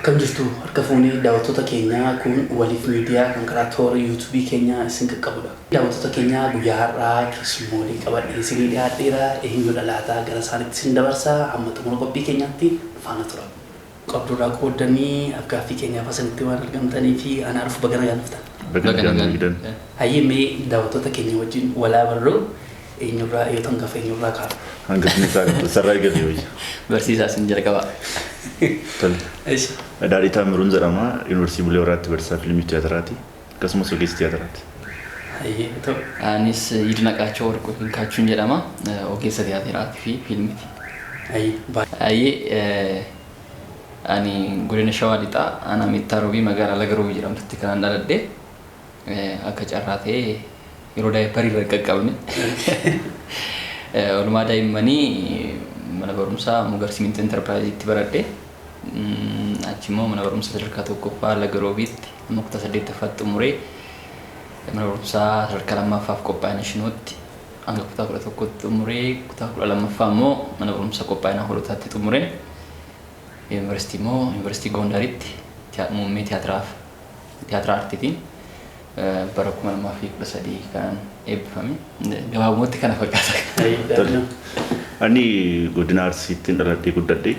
Akkam jirtu harka fuunee daawwattoota keenyaa? Kun Waliif Miidiyaa kan karaa toora YouTubeii keenyaa isin qaqqabudha. Daawwattoota keenyaa, guyyaa har'aa keessummoolee qabadhee isinii dhiyaadheera. Eenyudha laataa? Gara isaanitti isin dabarsaa. Hamma xumura qophii keenyaatti faana tura. Qabdurraa qooddanii afgaaffii keenyaaf asinitti waan argamtanii fi anaa dhufu, baga nagaan dhuftan. Baga nagaan nu eegdan. Hayyee, mee daawwattoota keenya wajjin walaa barruu, eenyurraa yoo ta'an gaafa eenyurraa kaa'u? Hangafni isaa qabdu sarara eegalee wayya. Barsiisaa, isin jalqaba. Tole. Daadhii Taamiruun jedhama. Yuunivarsiitii Bulee Horaatti barsiisaa fiilmii tiyaatiraati. Akkasumas ogeessa tiyaatiraati. Hayyee, ta'u. Anis Yidnaqaachoo Warquu Hinkaachuun jedhama. Ogeessa tiyaatiraatii fi fiilmiiti. Hayyee. Hayyee, ani godina Shawaa Lixaa, aanaa Meettaa Roobii, magaalaa Laga Roobii jedhamtutti kanan dhaladhe. Akka carraa ta'ee yeroo diaperii irra hin qaqqabne. Oolmaa daa'immanii mana barumsaa Mugar Simintoo Enterpiraayiziitti baradhe. Achi immoo mana barumsa sadarkaa tokkoffaa Laga Roobiitti amma kutaa saddeettaffaatti xumuree, mana barumsaa sadarkaa lammaffaaf qophaa'ina Shinootti hanga kutaa 11tti xumuree, kutaa 12ffaa immoo mana barumsa qophaa'ina Hoolotaatti xumuree, yuunivarsiitii immoo Yuunivarsiitii Gondaritti muummee tiyaatiraaf tiyaatira aartiitiin bara 2013 kan eebbifame. Gabaabumatti kana fakkaata. Hayyee. Ani godina Arsiitti dhaladhee guddadhe.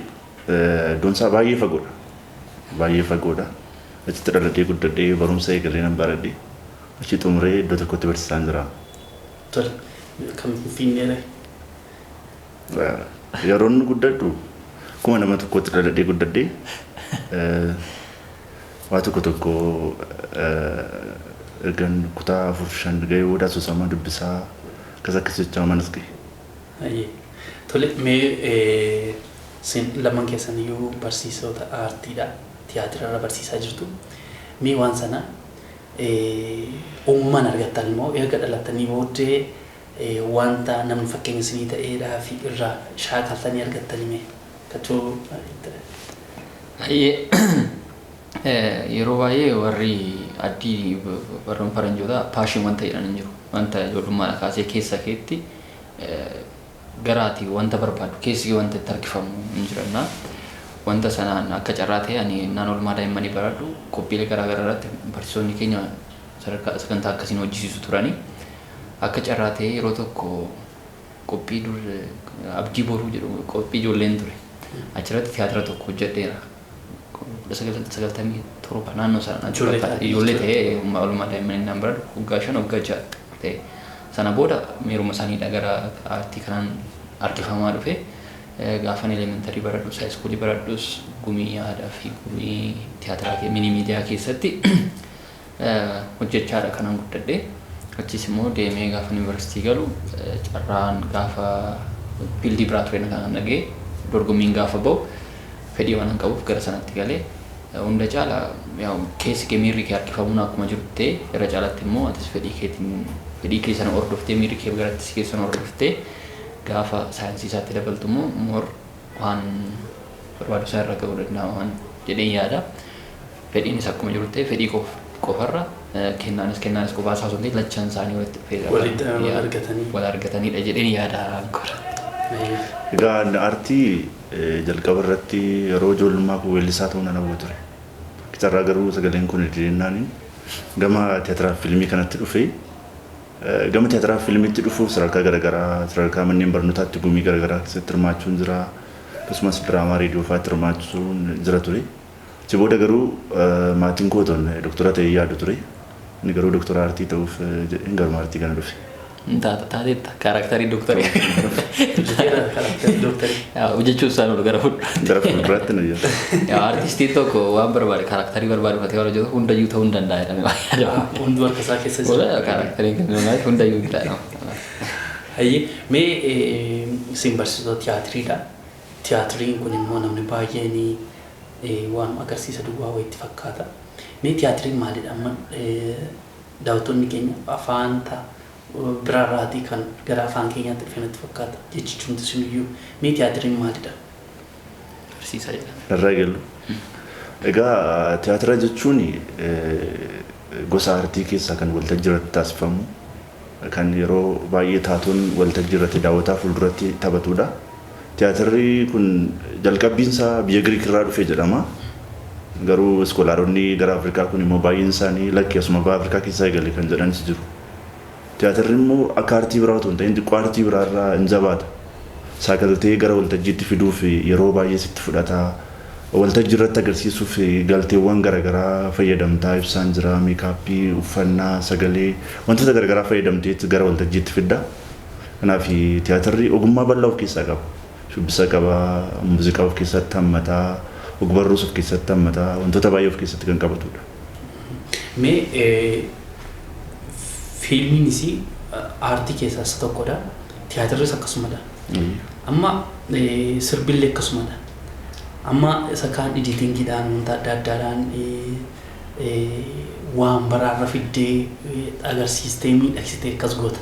Iddoon isaa baay'ee fagoodha. Baay'ee fagoodha. Achitti dhaladhee guddadhee, barumsa eegalee nan baradhe. Achi xumuree iddoo tokkotti barsiisaan jira. Tole. Kan Finfinneedha. Yeroo inni guddadhu kuma nama tokkotti dhaladhee guddadhee, waa tokko tokko ergan kutaa afur shan gahee booda asoosama dubbisaa akkas akkas jechaa manas gahe. Hayyee. Tole, mee isin lamaan keessan iyyuu barsiisota aartiidha. Tiyaatira barsiisaa jirtu. Mee waan sana uumamaan argattan immoo erga dhalattanii booddee wanta namni fakkeenya isinii ta'eedhaa fi irraa shaakaltanii argattanii mee? Kachuu. Hayyee, yeroo baay'ee warri addii, warroon faranjootaa, passion wanta jedhan hin jiru. Wanta ijoollummaadha kaasee keessa keetti garaati wanta barbaadu, keessi kee wanta itti harkifamu hin jiranna. Wanta sanaan akka carraa ta'e ani naan oolmaa daa'immanii baradhu qophiilee garaa garaa irratti barsiisonni keenya sadarkaa sagantaa akkasiin hojjisiisu turani. Akka carraa ta'e yeroo tokko qophii dur Abdii Boruu jedhu qophii ijoolleen ture. Achirratti tiyaatira tokko hojjedheera. 1997 naannoo sana. Ijoollee ta'e. Ijoollee ta'ee oolmaa daa'immanii naan baradhu waggaa 5, waggaa 6 ta'e. Sana booda miiruma isaaniidha gara aartii kanaan harkifamaa dhufe. Gaafan elementary baradhus, high schoolii baradhus, gumii aadaa fi gumii tiyaatiraa mini miidiyaa keessatti hojjechaadha kanan guddadhe. Achis immoo deemee gaafa yuunivarsiitii galu, carraan gaafa fieldii biraa ture kan dhagee, dorgommiin gaafa bahu fedhii waan hin qabuuf gara sanatti galee, hunda caala keessi kee, miirri kee harkifamuun akkuma jiru ta'e, irra caalatti immoo atis fedhii keetiin, fedhii kee sana hordoftee, miirri kee garatti si keessan hordoftee gaafa saayinsii isaatti dabaltu immoo more waan barbaadu isaa irra ga'uu danda'ama waan jedheen yaada. Fedhiinis akkuma jiru ta'e, fedhii qofarra kennaanis qofaa isaa osoo hin ta'in lachan isaanii walitti dhufee Walitti wal argatanii. Wal argatanidha jedheen yaada ankora. Egaa aartii jalqaba irratti yeroo ijoollummaa koo weellisaa ta'uu nan hawwa ture. Carraa garuu sagaleen kun dideennaaniin gama tiyaatiraa fi fiilmii kanatti dhufe. Gama tiyaatiraa fi fiilmiitti dhufuuf sadarkaa garaagaraa, sadarkaa manneen barnootaatti gumii garaagaraa keessatti hirmaachuun jira. Akkasumas diraamaa reediyoo fa'aatti hirmaachuun jira ture. Achi booda garuu maatiin koo toon doktora ta'ee yaadu ture. Inni garuu doktora aartii ta'uuf jedheen garuma aartii kana dhufe. Taateetta characterii dooktarii. Hojjeteera characterii dooktarii. Hojjechuuf isaan ol gara fuulduraatti. Gara fuulduraatti na jira. Artistiin tokko waan barbaade, characterii barbaade uffatee waan hojjetu hundayyuu ta'uu hin danda'a jedhamee waan yaadamu. Hunduu harka isaa keessa jira. Characteriin kennu hundayyuu hin ta'u. Hayyee, mee isin barsiisota tiyaatiriidha. Tiyaatiriin kun immoo namni baay'een waan agarsiisa duwwaa wayitti fakkaata. Mee tiyaatiriin maalidha? Amma daawwattoonni keenya afaan biraarraatii kan gara afaan keenyaatti dhufe natti fakkaata. Jechichumti suniyyuu. Mee tiyaatiriin maalidha? Barsiisaa jedhama. Irraa eegallu. Egaa tiyaatira jechuun gosa aartii keessaa kan waltajjii irratti taasifamu, kan yeroo baay'ee taatoon waltajjii irratti daawwataa fuulduratti taphatudha. Tiyaatirri kun jalqabbiin isaa biyya Giriik irraa dhufe jedhama. Garuu iskoolaaronni gara Afrikaa kun immoo baay'een isaanii lakki asuma baha Afrikaa keessaa eegale kan jedhanis jiru. Tiyaatirri immoo akka aartii biraa otoo hin ta'in xiqqoo aartii biraarraa hin jabaata. Saagaltee gara waltajjiitti fiduuf yeroo baay'ee sitti fudhata. Waltajjii irratti agarsiisuuf galteewwan garaagaraa fayyadamtaa ibsaan jira, meekaappii, uffannaa, sagalee wantoota garaagaraa fayyadamteetti gara waltajjiitti fidda. Kanaaf tiyaatirri ogummaa bal'aa of keessaa qaba. Shubbisa qaba, muuziqaa of keessatti hammataa, ogbarruus of keessatti hammataa, wantoota baay'ee of keessatti kan qabatudha. Mee fiilmiinis aartii keessaa isa tokkodha. Tiyaatirris akkasumadha. Amma sirbillee akkasumadha. Amma isa kaan editingiidhaan wanta adda addaadhaan waan baraarra fiddee agarsiistee miidhagsitee akkas goota.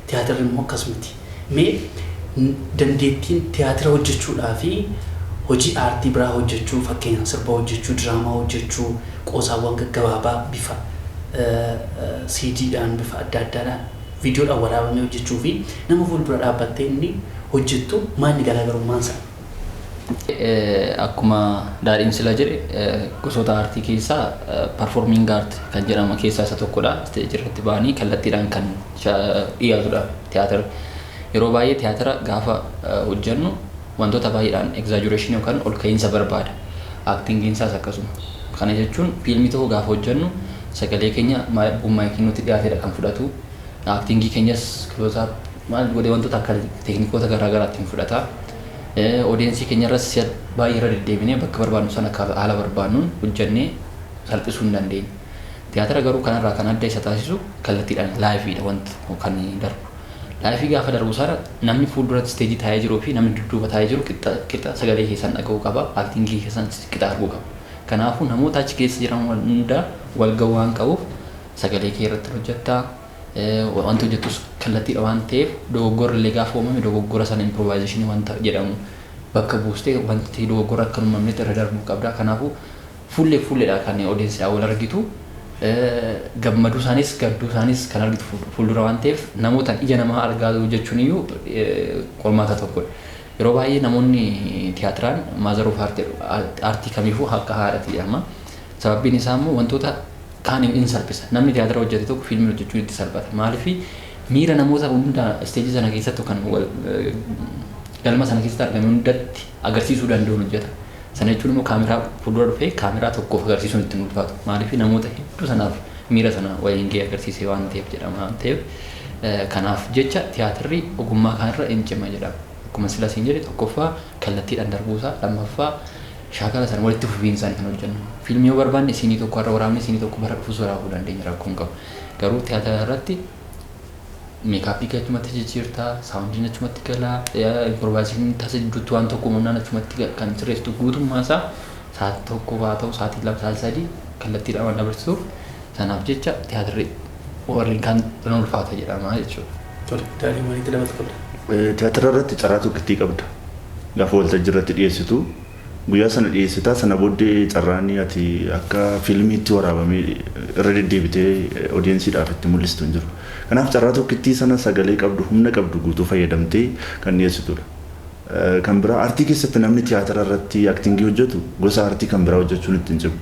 Tiyaatirri immoo akkas miti. Mee dandeettiin tiyaatira hojjechuudhaa fi hojii aartii biraa hojjechuu fakkeenyaaf sirba hojjechuu, diraamaa hojjechuu, qoosaawwan gaggabaabaa bifa CDdhaan bifa adda addaadhaan viidiyoodhaan waraabamee hojjechuu fi nama fuuldura dhaabbattee inni hojjettu maalni garaagarummaan isaa? Akkuma Daadhiin sila jedhe gosoota aartii keessaa performing art kan jedhama keessaa isa tokkodha. Isteejii irratti ba'anii kallattiidhaan kan dhiyaatudha tiyaatira. Yeroo baay'ee tiyaatira gaafa hojjennu wantoota baay'eedhaan exaggeration yookaan ol ka'iinsa barbaada. Actingiin isaas akkasuma. Kana jechuun fiilmii tokko gaafa hojjennu sagalee keenya maayikii nutti dhiyaatedha kan fudhatu. Actingii keenyas close maal godhee wantoota akka teeknikoota garaagaraatti fudhata. Audience keenya irras baay'ee irra deddeebinee bakka barbaadnu sana akka haala barbaadnuun hojjennee salphisuu hin dandeenya. Tiyaatira garuu kanarraa kan adda isa taasisu kallattiidhaan liveiidha wanti kan darbu. Live gaafa darbu sana namni fuulduratti isteejii taa'ee jiruu fi namni dudduuba taa'ee jiru qixa sagalee keessan dhaga'uu qaba, actingii keessan qixa arguu qaba. Kanaafuu namoota achi keessa jiran hunda wal ga'uu waan qabuuf sagalee kee irratti hojjettaa. Wanti hojjettus kallattiidha waan ta'eef dogoggorri illee gaafa uumame dogoggora sana improvisation wanta jedhamu bakka buustee wanti dogoggora akka hin uumamnetti irra darbuu qabda. Kanaafuu fuullee fuulleedha kan audienceiidhaan wal argitu. Gammaduu isaanis gadduu isaanis kan argitu fuuldura waan ta'eef namootaan ija namaa argaa jechuun iyyuu qormaata tokkodha. Yeroo baay'ee namoonni tiyaatiraan mother of aartii kamiifuu akka haadhati jedhama. Sababbiin isaa immoo wantoota kaan hin salphisa. Namni tiyaatira hojjete tokko fiilmii hojjechuun itti salphata. Maaliif miira namoota hunda isteejii sana keessatti kan galma sana keessatti argame hundatti agarsiisuu danda'uun hojjeta. Sana jechuun immoo kaameraa fuuldura dhufee kaameraa tokkoof agarsiisuun itti ulfaatu. Maaliif namoota hedduu sanaaf miira sana waliin gahee agarsiisee waan ta'eef jedhama waan ta'eef. Kanaaf jecha tiyaatirri ogummaa kanarra hin cima jedhama. Akkuma sila siin jedhe tokkoffaa kallattiidhaan darbuusaa lammaffaa shaakala sana walitti fufiinsaan kan hojjennu. Fiilmii yoo barbaanne scene tokko har'a waraabne scene tokko bara dhufuus waraabuu dandeenya rakkoo hin qabu. Garuu tiyaatira irratti meekaappii kee achumatti jijjiirtaa, soundiin achumatti galaa, improvisationiin tasa jidduutti waan tokko uumamnaan achumatti kan sirreessitu guutummaa isaa sa'aatii 1 haa ta'u sa'aatii 2 sa'aatii 3 kallattiidhaan waan dabarsituuf sanaaf jecha tiyaatirri warreen kaan ni ulfaata jedhama jechuudha. Tole, Daadhii maalitti dabaltu qabda? Tiyaatira irratti carraa tokkittii qabda. Gaafa waltajjii irratti dhiyeessitu guyyaa sana dhiyeessitaa sana booddee carraan ati akka fiilmiitti waraabamee irra deddeebitee audienceiidhaaf itti mul'istu hin jiru. Kanaaf carraa tokkittii sana sagalee qabdu humna qabdu guutuu fayyadamtee kan dhiyeessitudha. Kan biraa aartii keessatti namni tiyaatira irratti actingii hojjetu gosa aartii kan biraa hojjechuun ittiin cimu.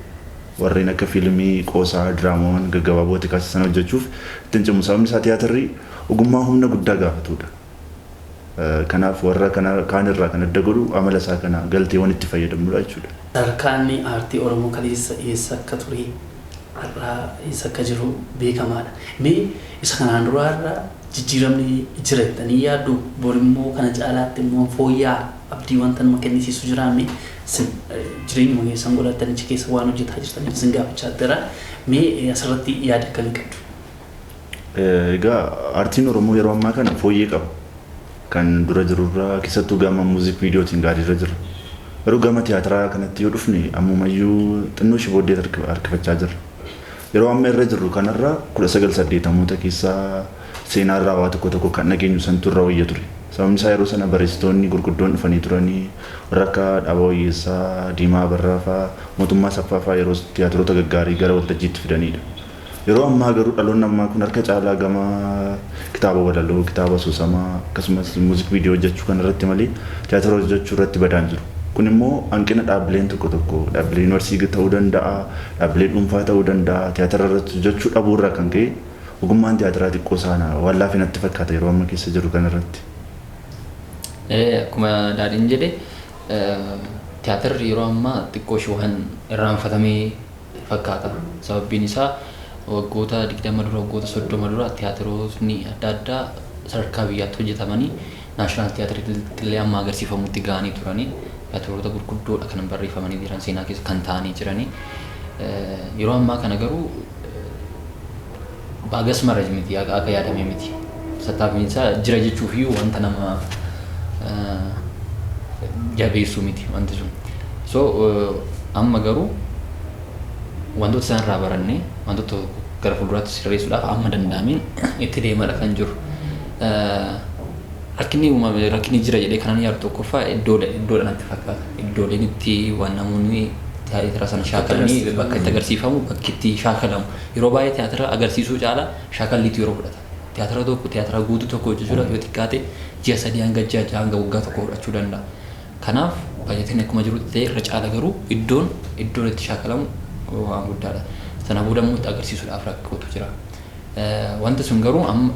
Warreen akka fiilmii, qoosaa, diraamaawwan gaggabaaboo sana hojjechuuf ittiin cimu. Sababni isaa tiyaatirri ogummaa humna guddaa gaafatudha. Kanaaf warra kana kaan irraa kan adda godhu amala isaa kana galteewwan itti fayyadamnudha jechuudha. Sadarkaan aartii Oromoo kaleessa eessa akka ture har'aa eessa akka jiru beekamaadha. Mee isa kanaan dura irraa jijjiiramni jira jettanii yaaddu borimmoo kana caalaatti immoo fooyya'aa abdii wanta nama kennisiisu jira mee jireenyuma keessan godhattanii achi keessa waan hojjetaa jirtaniif isin gaafachaa jira. Mee asirratti yaada akkamii qabdu? Egaa aartiin Oromoo yeroo ammaa kana fooyyee qaba. Kan dura jirurraa keessattuu gama music videotiin gaariirra jira. Garuu gama tiyaatiraa kanatti yoo dhufne ammumayyuu xinnoo ishee booddee harkifachaa jirra. Yeroo amma irra jirru kanarra 1980moota keessaa seenaarraa waa tokko tokko kan dhageenyu santu irra wayya ture. Sababni isaa yeroo sana barreessitoonni gurguddoon dhufanii turanii warra akka Dhaabaa Wayyeessaa, Diimaa Abarraa fa'aa, Mootummaa Saffaa fa'aa yeroo tiyaatiroota gaggaarii gara waltajjiitti fidanidha. Yeroo ammaa garuu dhaloonni ammaa kun harka caalaa gama kitaaba walaloo, kitaaba asoosamaa akkasumas music video hojjechuu kana irratti malee tiyaatira hojjechuu irratti badaan jiru. Kun immoo hanqina dhaabbileen tokko tokko, dhaabbilee yuunivarsiitii ta'uu danda'a, dhaabbilee dhuunfaa ta'uu danda'a, tiyaatira irratti hojjechuu dhabuu irraa kan ka'e ogummaan tiyaatiraa xiqqoo saana waan laafinatti fakkaata yeroo amma keessa jiru kanarratti. Akkuma Daadhiin jedhe, tiyaatirri yeroo ammaa xiqqoo ishee waan irraanfatamee fakkaata. Sababbiin isaa waggoota 20 dura, waggoota 30 dura tiyaatiroonni adda addaa sadarkaa biyyaatti hojjetamanii national tiyaatiriitti illee amma agarsiifamutti ga'anii turanii, tiyaatiroota gurguddoodha kan barreeffamanii jiran, seenaa keessa kan ta'anii jiranii. Yeroo ammaa kana garuu baagas mara miti, akka yaadame miti. Tattaaffiin isaa jira jechuuf iyyuu wanta nama jabeessuu miti wanti sun. So amma garuu wantoota isaan irraa barannee wantoota gara fuulduraatti sirreessuudhaaf amma danda'ameen itti deemadha kan jiru. Rakkinni uumame, rakkinni jira jedhee kanan yaadu, tokkoffaa iddoodha natti fakkaata. Iddooleen itti waan namoonni tiyaatira sana shaakalanii, bakka itti agarsiifamu, bakki itti shaakalamu, yeroo baay'ee tiyaatira agarsiisuu caalaa shaakalliitu yeroo fudhata. Tiyaatira tokko, tiyaatira guutuu tokko hojjechuudhaaf yoo xiqqaate ji'a 3 hanga ji'a 6 hanga waggaa 1 fudhachuu danda'a. Kanaaf baay'ateen akkuma jirutti ta'e, irra caala garuu iddoon itti shaakalamu waan guddaadha. Sana booda immoo itti agarsiisuudhaaf rakkootu jira. Wanti sun garuu amma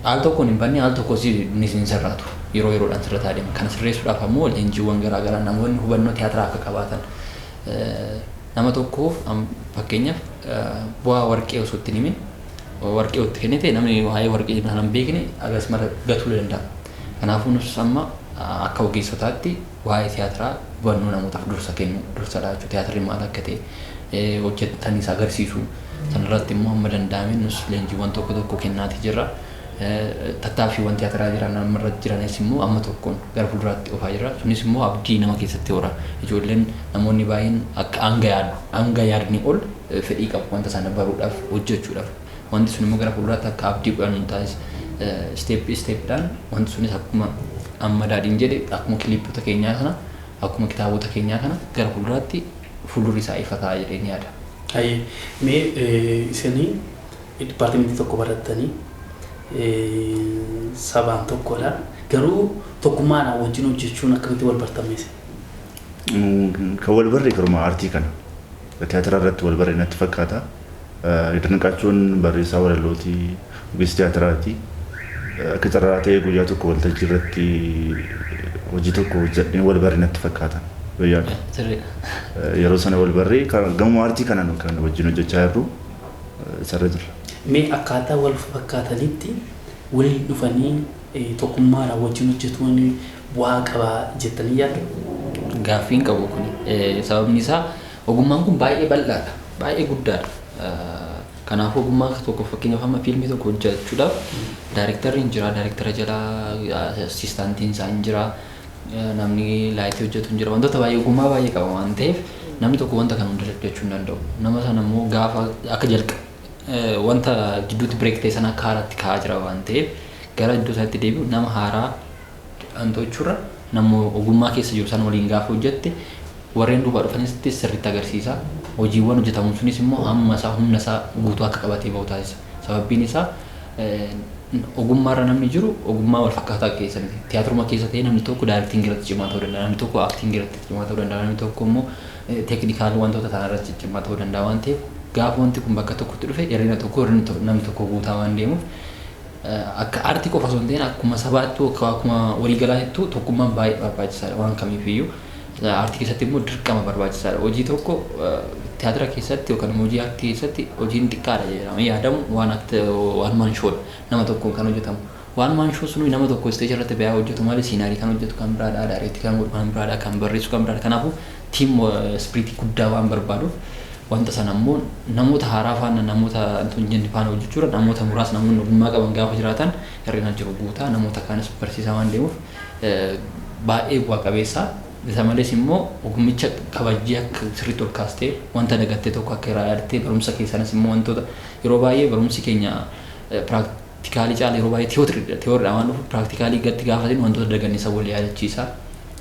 al tokkoon hin banne, al tokkos ni hin sirraatu. Yeroo yeroodhaan sirrataa deema. Kana sirreessuudhaaf ammoo leenjiiwwan garaagaraa namoonni hubannoo tiyaatiraa akka qabaatan, nama tokkoof fakkeenyaaf bu'aa warqee osoo itti himin warqee itti kennite, namni waa'ee warqee kana hin beekne agas mara gatuu danda'a. Kanaafuu nus amma akka ogeessotaatti waa'ee tiyaatiraa hubannoo namootaaf dursa kennu, dursa laachuu, tiyaatirri maal akka ta'e hojjetaniis agarsiisu, sanarratti immoo hamma danda'ameen nus leenjiiwwan tokko tokko kennaatii jirra. Tattaaffiiwwan tiyaatiraa jiran ammarra jiranis immoo amma tokkoon gara fuulduraatti oofaa jira. Sunis immoo abdii nama keessatti hora. Ijoolleen, namoonni baay'een akka hanga yaadni ol fedhii qabu wanta sana baruudhaaf, hojjechuudhaaf. Wanti sun immoo gara fuulduraatti akka abdii godhannu taasisa. Step stepdhaan wanti sunis akkuma amma Daadhiin jedhe, akkuma kiliipota keenyaa kana, akkuma kitaabota keenyaa kana gara fuulduraatti fuuldurri isaa ifa ta'a jedhee ni yaada. Hayyee, mee isinii dipaartimentii tokko barattanii, sabaan tokkodha. Garuu tokkummaadhaan wajjin hojjechuun akkamitti wal bartamees? Kan wal barre karuma aartii kana. Tiyaatira irratti wal barre natti fakkaata. Dinqaachuun barreessaa walalootii, ogeessa tiyaatiraati. Akka carraa ta'ee guyyaa tokko waltajjii irratti hojii tokko hojjedhee wal barre natti fakkaata. Guyyaa yeroo sana wal barree gama aartii kanaan kan wajjin hojjechaa jirru isarra jirra. Mee akkaataa wal fakkaatanitti waliin dhufanii tokkummaadhaan wajjin hojjetuun bu'aa qaba jettanii yaaddu? Gaaffiin qabu kuni. Sababni isaa ogummaan kun baay'ee bal'aadha. Baay'ee guddaadha. Kanaafuu ogummaa tokko, fakkeenyaaf amma fiilmii tokko hojjechuudhaaf daayirektarri hin jira, daayirektara jalaa assistaantiin isaa hin jira, namni laayitii hojjetu hin jira, wantoota baay'ee ogummaa baay'ee qaba waan ta'eef namni tokko wanta kana hunda hojjechuu hin danda'u. Nama sana immoo gaafa akka jalqa wanta gidduutti break ta'e sana akka haaraatti ka'aa jira waan ta'eef, gara iddoo isaatti deebi'u nama haaraa to'achuurra nama ogummaa keessa jiru sana waliin gaafa hojjette warreen duubaa dhufanis sirriitti agarsiisa. Hojiiwwan hojjetamu sunis immoo hamma isaa, humna isaa guutuu akka qabatee bahu taasisa. Sababbiin isaa ogummaarra namni jiru ogummaa wal fakkaataa keessa miti. Tiyaatiruma keessa ta'ee namni tokko directing irratti cimaa ta'uu danda'a, namni tokko acting irratti cimaa ta'uu danda'a, namni tokko immoo technical wantoota ta'an irratti cimaa ta'uu danda'a waan ta'eef, gaafa wanti kun bakka tokkotti dhufe hir'ina tokko hir'ina namni tokko guutaa waan deemuuf, akka aartii qofa osoo hin ta'in akkuma sabaattuu, akkuma waliigalaattuu tokkummaan baay'ee barbaachisaadha waan kamiifiyyuu. Aartii keessatti immoo dirqama barbaachisaadha. Hojii tokko tiyaatira keessatti yookaan immoo hojii aartii keessatti hojiin xiqqaadha jedhamee yaadamu waan one man showdha, nama tokkoon kan hojjetamu. One man show sun nama tokko stage irratti ba'ee hojjetu malee scenery kan hojjetu kan biraadha, direct kan godhu kan biraadha, kan barreessu kan biraadha. Kanaafuu team spirit guddaa waan barbaaduuf, wanta sana immoo namoota haaraa faana, namoota hin jenne faana hojjechuudha, namoota muraasa, namoonni ogummaa qaban gaafa jiraatan hir'ina jiru guutaa, namoota kaanis barsiisaa waan deemuuf baay'ee bu'a qabeessa. Isa malees immoo ogummicha kabajjii akka sirriitti ol kaastee wanta dagattee tokko akka irraa yaadattee, barumsa keessanis immoo wantoota yeroo baay'ee barumsi keenya practical caala yeroo baay'ee tiyooriidhaan waan dhufu, practical gatti gaafatin wantoota daganne isa wal yaadachiisa.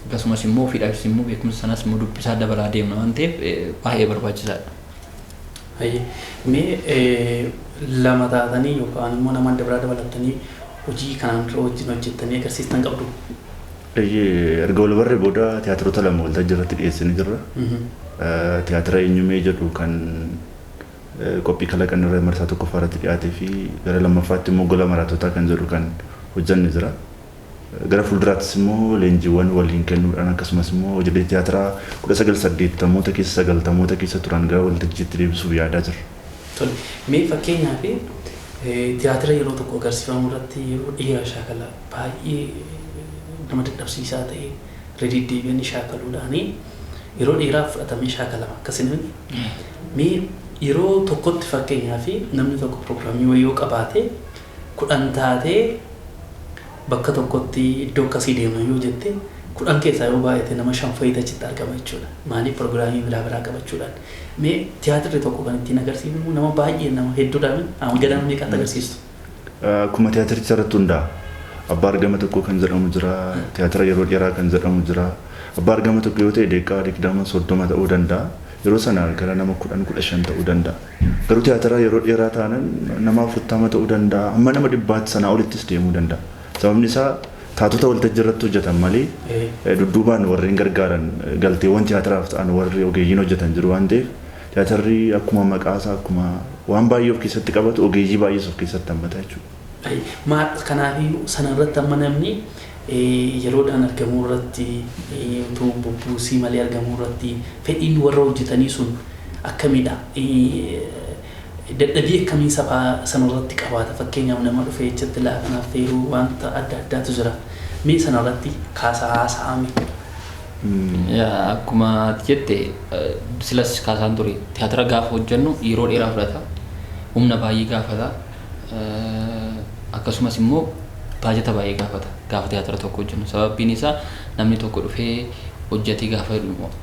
Akkasumas immoo ofiidhaafis immoo beekumsa sanas immoo dubbisaa dabalaa deemna waan ta'eef baay'ee barbaachisaadha. Mee lama taatanii yookaan immoo nama adda biraa dabalattanii hojii kanaan dura wajjin hojjettanii agarsiistan qabdu? Erga wal barree booda tiyaatiroota lama waltajjii irratti dhiyeessanii jirra. Tiyaatira Eenyumee jedhu kan qophii kalaqan irra marsaa tokkoffaa irratti dhiyaatee fi gara lammaffaatti immoo Gola Maraatotaa kan jedhu kan hojjanne jira. Gara fuulduraattis immoo leenjiiwwan waliin kennuudhaan akkasumas immoo hojiilee tiyaatiraa 1980moota keessa 90moota keessa turan gara waltajjiitti deebisuuf yaadaa jirra. Tole, mee fakkeenyaaf tiyaatira yeroo tokko agarsiifamu irratti yeroo dheeraa shaakala baay'ee nama dadhabsiisaa ta'e irra deddeebi'anii shaakaluudhaani yeroo dheeraa fudhatamee shaakalama akkasuma. Mee yeroo tokkotti fakkeenyaaf namni tokko pirogiraamii wayii yoo qabaate 10 taatee bakka tokkotti iddoo akkasii deemna yoo jette 10 keessaa yoo baay'ate nama 5 fa'iitu achitti argama jechuudha. Maaliif pirogiraamii biraa biraa qabachuudhaan. Mee tiyaatirri tokko kan ittiin agarsiifamu nama baay'ee nama hedduudhaan amma gada nama meeqatti agarsiistu? Akkuma tiyaatiricha irratti hundaa'a. Abbaa argama tokko kan jedhamu jira, tiyaatira yeroo dheeraa kan jedhamu jira. Abbaa argama tokko yoo ta'e daqiiqaa 20 30 ta'uu danda'a. Yeroo sana gara nama 10 15 ta'uu danda'a. Garuu tiyaatira yeroo dheeraa taanan nama 40 ta'uu danda'a. Amma nama 100 sanaa olittis deemuu danda'a. Sababni isaa taatota waltajjii irratti hojjetan malee dudduubaan warreen gargaaran galteewwan tiyaatiraaf ta'an warri ogeeyyiin hojjetan jiru waan ta'eef tiyaatirri akkuma maqaa isaa akkuma waan baay'ee of keessatti qabatu ogeeyyii baay'ees of keessatti hammata jechuudha. Kanaafiyyuu sanarratti amma namni yeroodhaan argamuu irratti utuu bubbuusii malee argamuu irratti fedhiin warra hojjetanii sun akkamidha? Dadhabii akkamii sabaa sanarratti qabaata? Fakkeenyaaf nama dhufee achitti laafanaaf feeruu wanta adda addaatu jira. Mee sanarratti kaasaa haasa'ame. Akkuma ati jette silas kaasaan ture tiyaatira gaafa hojjennu yeroo dheeraa fudhata. Humna baay'ee gaafata. Akkasumas immoo baajata baay'ee gaafata gaafa tiyaatira tokko hojjennu. Sababbiin isaa namni tokko dhufee hojjetee gaafa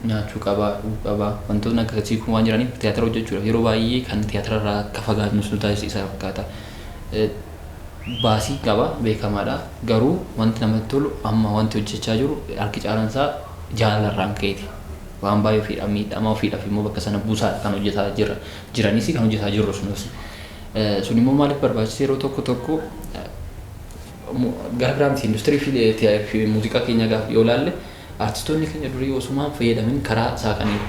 nyaachuu qaba, dhuguu qaba. Wantoonni akkasii kun waan jiraniif tiyaatira hojjechuudhaaf yeroo baay'ee kan tiyaatira irraa akka fagaatnu nu taasisa fakkaata. Baasii qaba beekamaadha. Garuu wanti namatti tolu amma wanti hojjechaa jiru harki caalaan isaa jaalalarraan ka'eeti. Waan baay'ee ofiidhaaf miidhamaa ofiidhaaf immoo bakka sana buusaa kan hojjetaa jira jiranis kan hojjetaa jirru sunis. Sun immoo maaliif barbaachisa yeroo tokko tokko gara biraa miti industirii fi muuziqaa keenya gaafa yoo ilaalle artistoonni keenya durii osumaan fayyadamin karaa saaqaniiru.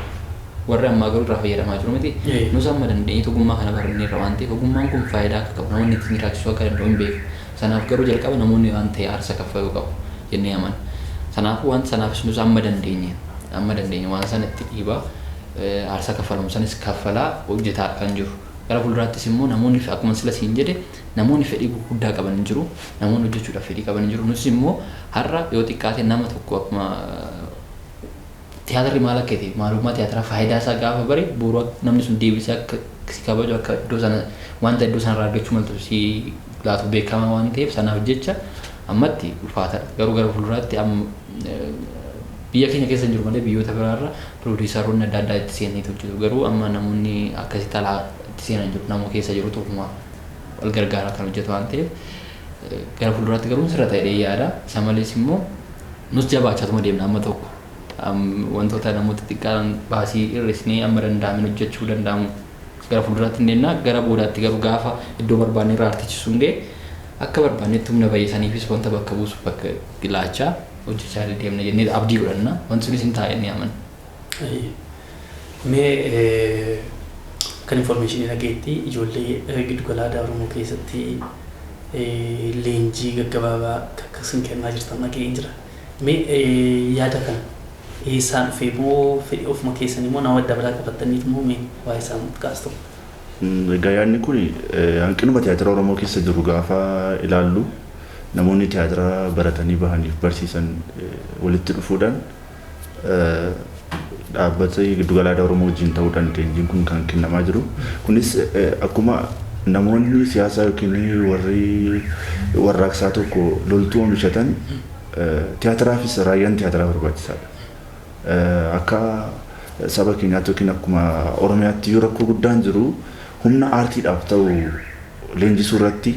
Warri ammaa garuu irraa fayyadamaa jiru miti. Nus amma dandeenye ogummaa kana baranneerra waan ta'eef ogummaan kun faayidaa akka qabu namoonni ittiin jiraachisuu akka danda'u hin beeku. Sanaaf garuu jalqaba namoonni waan ta'e aarsa kaffaluu qabu jennee amanna. Sanaafuu waan sanaafis nus amma dandeenye waan sana itti dhiibaa aarsa kaffalamu sanis kaffalaa hojjetaa kan jiru. Gara fuulduraattis immoo namoonni akkuma sila siin jedhe namoonni fedhii gurguddaa qaban hin jiru. Namoonni hojjechuudhaaf fedhii qaban hin jiru. Nus immoo har'a yoo xiqqaate nama tokko akkuma tiyaatirri maal akka ta'e maalummaa tiyaatiraa faayidaa isaa gaafa bare boru namni sun deebisee akka si kabaju akka iddoo sana wanta iddoo sanarraa argachuu maltu si laatu beekamaa waan ta'eef sanaaf jecha ammatti ulfaataadha. Garuu gara fuulduraatti biyya keenya keessa hin jiru malee biyyoota biraarra pirooduusaroonni adda addaa itti seenanii hojjetu. Garuu amma namoonni akkasitti alaa itti seenan jiru nama keessa jiru tokkummaa wal gargaaraa kan hojjetu waan ta'eef gara fuulduraatti garuu sirra ta'ee yaada. Isa malees immoo nus jabaachaatuma deemna amma tokko. Wantoota namoota xiqqaan baasii hir'isnee amma danda'amin hojjechuu danda'amu gara fuulduraatti hin deemna. Gara boodaatti garuu gaafa iddoo barbaanne irraa artichisuu hin akka barbaannetti humna baay'isaniifis wanta bakka buusu bakka laachaa hojjechaa deemna jennee abdii godhanna. Wanti sunis hin taa'e ni amanna. Mee kan information dhageetti ijoollee giddugala aadaa Oromoo keessatti leenjii gaggabaabaa akkasiin kennaa jirtan dhaga'een jira. Mee yaada kana eessaan dhufee moo fedhii ofuma keessanii moo nama adda biraa qabattaniif moo mee waa'ee isaan kaastu? Egaa yaadni kun hanqinuma tiyaatira Oromoo keessa jiru gaafa ilaallu namoonni tiyaatira baratanii bahaniif barsiisan walitti dhufuudhaan dhaabbata giddugala aadaa Oromoo wajjin ta'uudhaan leenjiin kun kan kennamaa jiru. Kunis akkuma namoonni siyaasaa yookiin warri warraaqsaa tokko loltuu oomishatan tiyaatiraafis raayyaan tiyaatiraa barbaachisaadha. Akka saba keenyaatti yookiin akkuma Oromiyaatti yoo rakkoo guddaan jiru humna aartiidhaaf ta'u leenjisuu irratti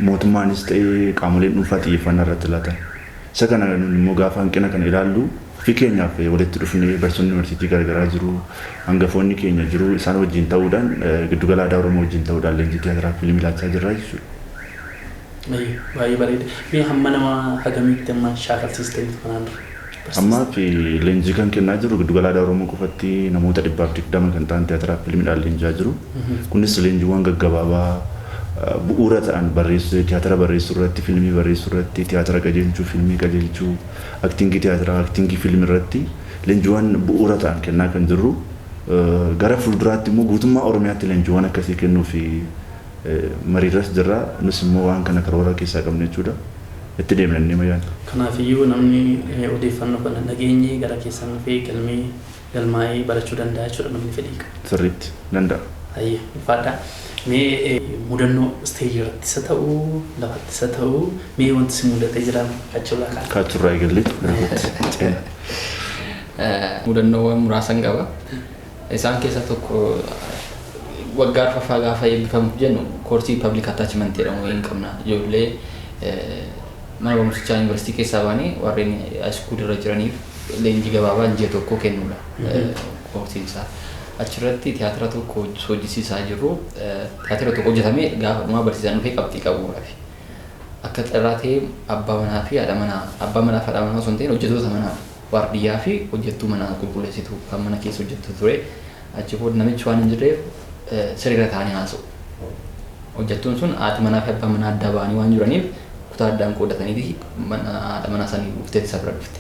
mootummaanis ta'ee qaamoleen dhuunfaa xiyyeeffannaa irratti laatan. Isa kana immoo gaafa hanqina kana ilaallu ofii keenyaaf walitti dhufnee barsiisonni yuunivarsiitii garaagaraa jiru, hangafoonni keenya jiru isaan wajjin ta'uudhaan giddugala aadaa Oromoo wajjin ta'uudhaan leenjii tiyaatiraa fiilmii laachaa jirra jechuudha. Baay'ee bareeda. Mee hamma nama hagamitti amma shaakalsiistaniitu kanaan dura? Ammaa fi leenjii kan kennaa jiru giddugala aadaa Oromoo qofatti namoota 120 kan ta'an tiyaatiraa fi fiilmiidhaan leenji'aa jiru. Kunis leenjiiwwan gaggabaabaa bu'uura ta'an barreessuu, tiyaatira barreessuu irratti, fiilmii barreessuu irratti, tiyaatira qajeelchuu, fiilmii qajeelchuu, aktingii tiyaatiraa, aktingii fiilmii irratti leenjiiwwan bu'uura ta'an kennaa kan jirru. Gara fuulduraatti immoo guutummaa Oromiyaatti leenjiiwwan akkasii kennuu fi mariirras jirra. Nus immoo waan kana karoora keessaa qabna jechuudha. Itti deemna inni mayaan. Kanaafiyyuu namni odeeffannoo kana dhageenye gara keessan dhufee galmee galmaa'ee barachuu danda'a jechuudha namni fedhii qabu. Sirriitti danda'a. Hayyee ulfaadha. Mee mudannoo isteejii irratti isa ta'uu lafatti isa ta'uu mee wanti si mudatee jira kaachurraa ka'a. Kaachurraa eegalleetu gara kootti ceena. Mudannoowwan muraasan qaba. Isaan keessaa tokko waggaa arfaffaa gaafa eebbifamuuf jennu koorsii public attachment jedhamu hin qabna. Ijoollee mana barumsichaa yuunivarsiitii keessaa ba'anii warreen school irra jiraniif leenjii gabaabaa ji'a tokko kennuudha koorsiin isaa. Achirratti tiyaatira tokko hojjisiisaa jirru, tiyaatira tokko hojjetamee gaafa dhumaa barsiisaan dhufee qabxii qabuudhaaf. Akka carraa ta'ee abbaa manaa fi haadha manaa, abbaa manaa fi haadha manaa osoo hin ta'in hojjettoota manaa, waardiyyaa fi hojjettuu manaa qulqulleessitu kan mana keessa hojjettu ture. Achi booda namichi waan hin jirreef sirriirra taa'anii haasa'u. Hojjettuun sun haati manaa fi abbaa manaa adda ba'anii waan jiraniif kutaa addaan qoodataniiti mana haadha manaa isaanii dhuftee isa bira dhufte.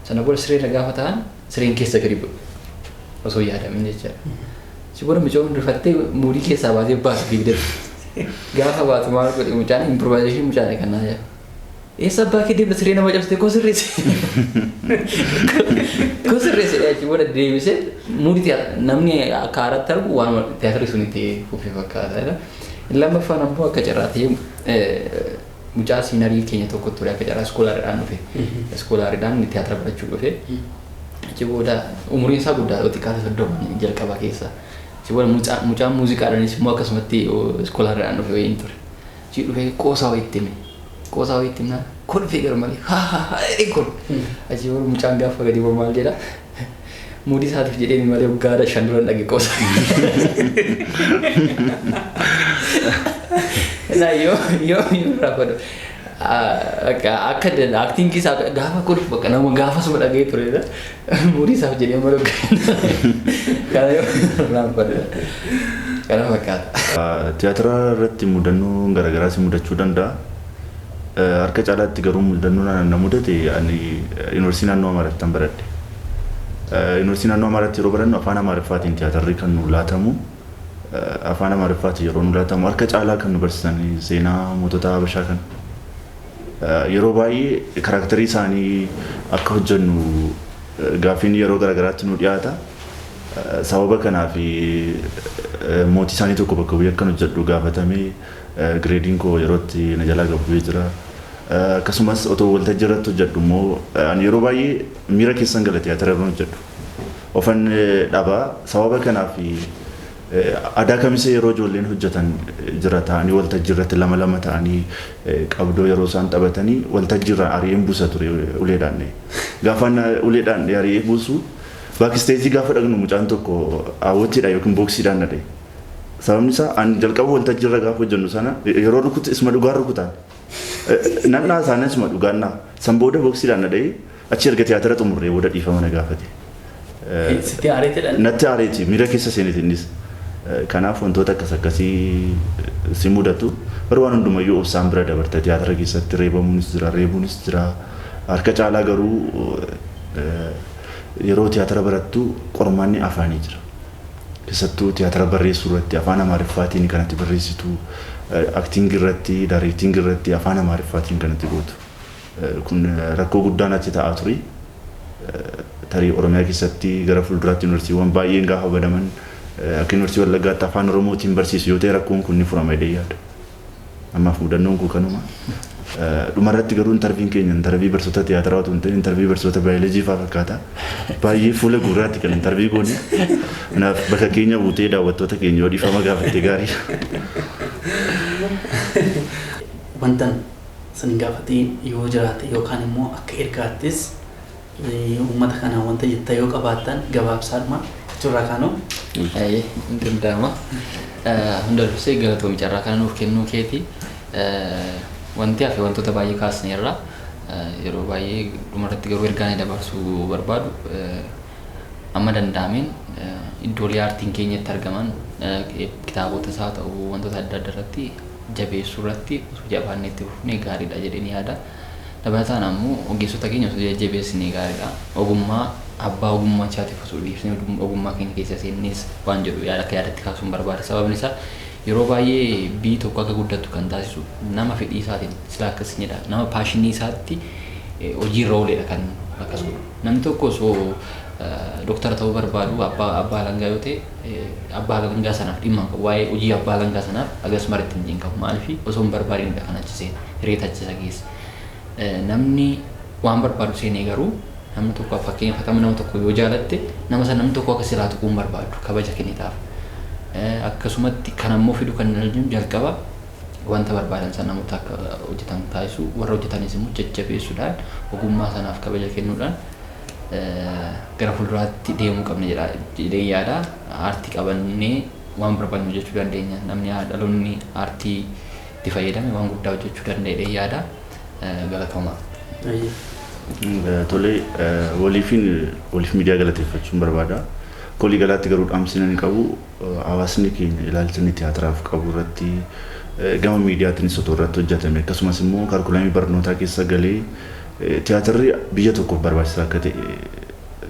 Sana booda sireerra gaafa ta'an sireen keessa gadi bu'e. Osoo hin yaadamin jechaadha. Achi booda mucoon rifattee muudii keessaa baatee baatu fiigdee. Gaafa baatu maal godhe mucaan improvisation mucaan kan naa jedha. Eessa abbaa kee deemta siree nama cabsite koo sirreesse. Koo sirreesse achi booda deebisee muudii namni akka haaratti argu waan tiyaatirri sun itti fufee fakkaata. Lammaffaan ammoo akka carraa ta'ee mucaa senior keenya tokko ture akka carraa iskoolaariidhaan dhufe. Iskoolaariidhaan tiyaatira barachuu dhufe. Achi booda umuriin isaa guddaa yoo xiqqaate 30 jalqaba keessa. Achi booda mucaan muuziqaadhaanis immoo akkasumatti iskoolaariidhaan dhufe wayiin ture. Achi dhufee qoosaa wayiitti hime. Qoosaa wayiitti himnaan kolfee gara malee haa haa haa jedhee kolfe. Achi booda mucaan gaafa gadi bu'u maal jedha? Muudii isaatiif jedhee malee waggaa 5 dura dhage qoosaa. Naa yoo yoo irraa godhu akka aktiingii isaa gaafa kolfu bakka nama gaafa suma dhagee turedha. Muudii isaaf jedhee malee kana yoo irraa godhu kana fakkaata. Tiyaatira irratti mudannoo garaagaraa si mudachuu danda'a. Harka caalaatti garuu mudannoo na mudate ani yuunivarsiitii naannoo Amaaraatti kan baradhe. Yuunivarsiitii naannoo Amaaraatti yeroo barannu afaan Amaariffaatiin tiyaatirri kan nu laatamu. Afaan Amaariffaatiin yeroo nu laatamu harka caalaa kan nu barsiisan seenaa mootota Habashaa kana. Yeroo baay'ee character isaanii akka hojjennu gaaffiin yeroo garaagaraatti nu dhiyaata. Sababa kanaaf mootii isaanii tokko bakka bu'ee akkan hojjedhu gaafatamee gradeiin koo yerootti na jalaa gad bu'ee jira. Akkasumas otoo waltajjii irratti hojjedhu immoo ani yeroo baay'ee miira keessan gala tiyaatira irra hojjedhu. Ofan dhabaa sababa kanaaf aadaa kamisee yeroo ijoolleen hojjetan jira ta'anii waltajjii irratti lama lama ta'anii qabdoo yeroo isaan taphatanii waltajjii irraa ari'een buusa ture uleedhaan. Gaafa uleedhaan ari'ee buusu backstage gaafa dhaqnu mucaan tokko hawwattiidha yookiin booksiidhaan na dhahe. Sababni isaa ani jalqaba waltajjii irra gaafa hojjennu sana yeroo rukutu isuma dhugaan rukutaan. Nannaa isaanii isuma dhugaan naa. San booda booksiidhaan na dhahe achi erga tiyaatira xumurree booda dhiifama na gaafate. Sitti aareetidha? Natti aareeti miira keessa seeneeti innis. Kanaaf wantoota akkas akkasii si mudatu. Garuu waan hundumayyuu obsaan bira dabarta tiyaatira keessatti reebamuunis jira reebuunis jira. Harka caalaa garuu yeroo tiyaatira barattu qormaanni afaanii jira. Keessattuu tiyaatira barreessuu irratti afaan Amaariffaatiin kanatti barreessitu, acting irratti, directing irratti afaan Amaariffaatiin kanatti gootu. Kun rakkoo guddaa natti ta'aa ture. Tarii Oromiyaa keessatti gara fuulduraatti yuunivarsiitiiwwan baay'een gaafa banaman akka yuunivarsiitii Wallaggaatti afaan Oromootiin barsiisu yoo ta'e rakkoon kun ni furama jedhee yaada. Ammaaf mudannoon koo kanuma. Dhumarratti garuu interviewn keenya interview barsiisota tiyaatiraa otoo hin ta'in interview barsiisota baayoloojii fa'aa fakkaata. Baay'ee fuula gurraatti kan interview goone. Kanaaf bakka keenya buutee daawwattoota keenya yoo dhiifama gaafatte gaarii. Wantan sin gaafatiin yoo jiraate yookaan immoo akka ergaattis uummata kanaan wanta jettan yoo qabaattan gabaabsaadhuma achirraa kaanuu. Hin danda'ama. Hunda dursee galatoomi carraa kana nuuf kennuu keeti. Wanti hafe wantoota baay'ee kaasneerra. Yeroo baay'ee dhumarratti garuu ergaa inni dabarsuu barbaadu amma danda'ameen iddoolee aartiin keenyatti argaman kitaabota isaa ta'uu wantoota adda addaa irratti jabeessuu irratti osoo jabaannee itti fufnee gaariidha jedheen yaada. Dabalataan ammoo ogeessota keenya osoo jajjabeessinee gaariidha. Ogummaa abbaa ogummaa isaatiif osoo dhiifnee ogummaa keenya keessa seennees waan jedhu yaada akka yaadatti kaasuun barbaada. Sababni isaa yeroo baay'ee biyyi tokko akka guddattu kan taasisu nama fedhii isaatiin sila akkas jedha, nama passion isaatti hojiirra ooledha kan akkas godhu. Namni tokko osoo doktara ta'uu barbaadu abbaa alangaa yoo ta'e, abbaa alangaa sanaaf dhimma hin qabu. Waa'ee hojii abbaa alangaa sanaaf agas maritti hin qabu. Maaliif osoo hin barbaadinidha kan achi seene, hireeta achi isa geesse. Namni waan barbaadu seenee garuu namni tokko, fakkeenyaaf nama tokko yoo jaalatte, nama sana namni tokko akka silaa tuquu hin barbaadu, kabaja kennitaaf. Akkasumatti kan ammoo fidu kan jennu jalqaba wanta barbaadan sana namoota akka hojjetan taasisu, warra hojjetanis immoo jajjabeessuudhaan, ogummaa sanaaf kabaja kennuudhaan gara fuulduraatti deemuu qabna jedhee yaada. Aartii qabannee waan barbaadnu hojjechuu dandeenya. Namni dhaloonni aartii itti fayyadame waan guddaa hojjechuu danda'a jedhee yaada. Galatoomaa. Tole, waliif miidiyaa galateeffachuun barbaada. Kolii galaatti garuu dhaamsi inni qabu, hawaasni keenya ilaalcha inni tiyaatiraaf qabu irratti gama miidiyaatiinis otoo irratti hojjetame, akkasumas immoo curriculum barnootaa keessa galee tiyaatirri biyya tokkoof barbaachisaa akka ta'e,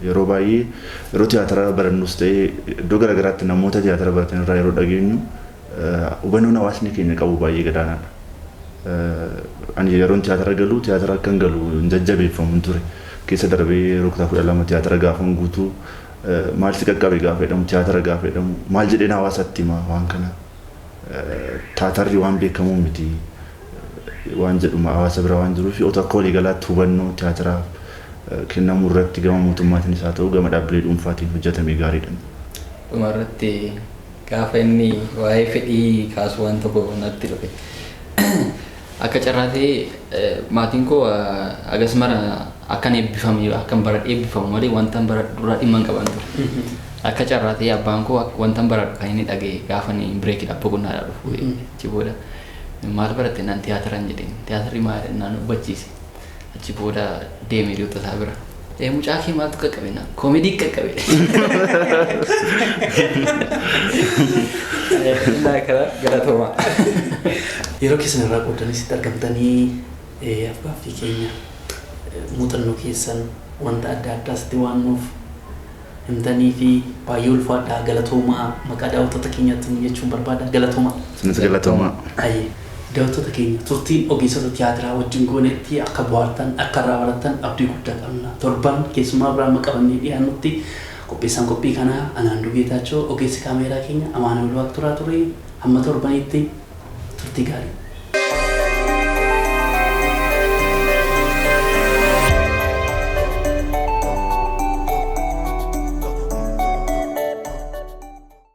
yeroo baay'ee yeroo tiyaatira barannus ta'e iddoo garaagaraatti namoota tiyaatira baratan irraa yeroo dhageenyu hubannoon hawaasni keenya qabu baay'ee gadaanaadha. Ani yeroon tiyaatira galu, tiyaatira akkan galu hin jajjabeeffamu ture. Keessa darbee yeroo kutaa 12 tiyaatira gaafan guutuu, maal si qaqqabe gaafa jedhamu, tiyaatira gaafa jedhamu, maal jedheen hawaasatti hima waan kana, tiyaatarri waan beekamu miti waan jedhuma hawaasa bira waan jiruuf, otoo akka waliigalaatti hubannoo tiyaatiraaf kennamuu irratti gama mootummaatiinis haa ta'u gama dhaabbilee dhuunfaatiin hojjetame gaariidha. Dhumarratti gaafa inni waa'ee fedhii kaasu waan tokko natti dhufe. Akka carraa ta'ee maatiin koo agas mara akkan eebbifame, akkan baradhee eebbifamu malee wanta baradhu duraa dhimma hin qaban ture. Akka carraa ta'ee abbaan koo wanta baradhu kan inni dhagaye gaafa inni break iidhaaf boqonnaadhaa dhufu. Achi booda maal baratte naan, tiyaatiran jedheen. Tiyaatirri maal naan hubachiise. Achi booda deemee hiriyoota isaa bira. Mucaa kee maaltu qaqqabe naan, koomedii qaqqabe. Innaa kana galatoomaa. Yeroo keessan irraa qoodanii sitti argamtanii afgaaffii keenya, muuxannoo keessan wanta adda addaas waan nuuf himtanii fi baay'ee ulfaadhaa, galatoomaa, maqaa daawwattoota keenyaatti jechuun barbaada, galatoomaa. Isinis galatoomaa. Ayyee. Daawwattoota keenya, turtiin ogeessota tiyaatiraa wajjin goonetti akka bohaartan, akka irraa barattan abdii guddaa qabna. Torban keessumaa biraa amma qabannee dhiyaannutti, qopheessaan qophii kanaa Anaanduu Geetaachoo, ogeessi kaameeraa keenya Amaanuel Waaqturaa ture. Hamma torbanitti turtii gaarii.